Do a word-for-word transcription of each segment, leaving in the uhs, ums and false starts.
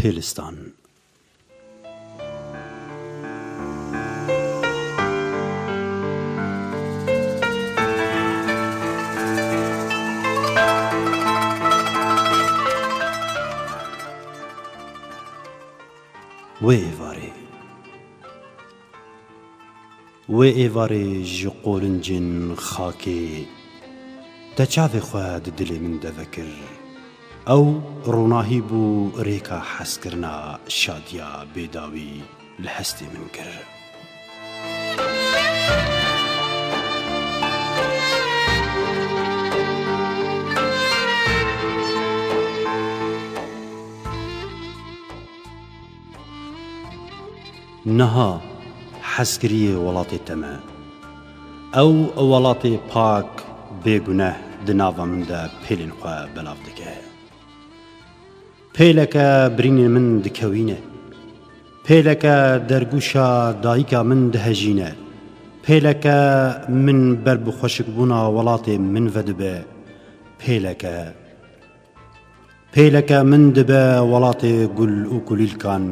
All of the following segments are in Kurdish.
Pêlistan. Wê êvarê. Wê êvarê ji qolincên xakê te çavê xwe di dilê min de vekir. Ew ronahî bû rêka hezkirina şadiya bêdawî li hestê min kir. Niha hezkiriyê welatê te me. Ew welatê pak, bêguneh di nava min de pêlên xwe belav dike. Pêleke birînên min dikewîne. Pêleke dergûşa dayika min dihejîne. Pêleke min ber bi xweşikbûna welatê min vedibe. Pêleke Pêleke min dibe welatê gul û kulîlkan,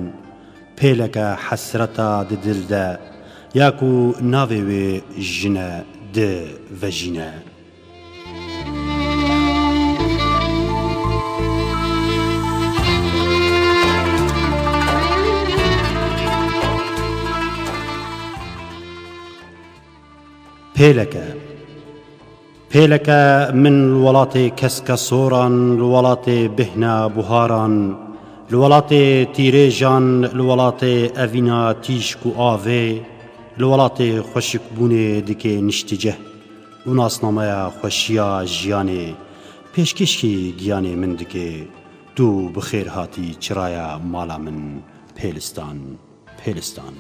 pêleke hesreta di dil de, ya ku navê wê jin e, di vejîne. Pêleke. Pêleke min li welatê keskesoran, li welatê bêhna buharan, li welatê tîrêjan, li welatê evîna tîşk û avê, li welatê xweşikbûnê dike niştîceh û nasnameya xweşiya jiyanê pêşkêşî giyanê min dike. Tu bi xêr hatî çiraya mala min, Pêlistan, Pêlistan.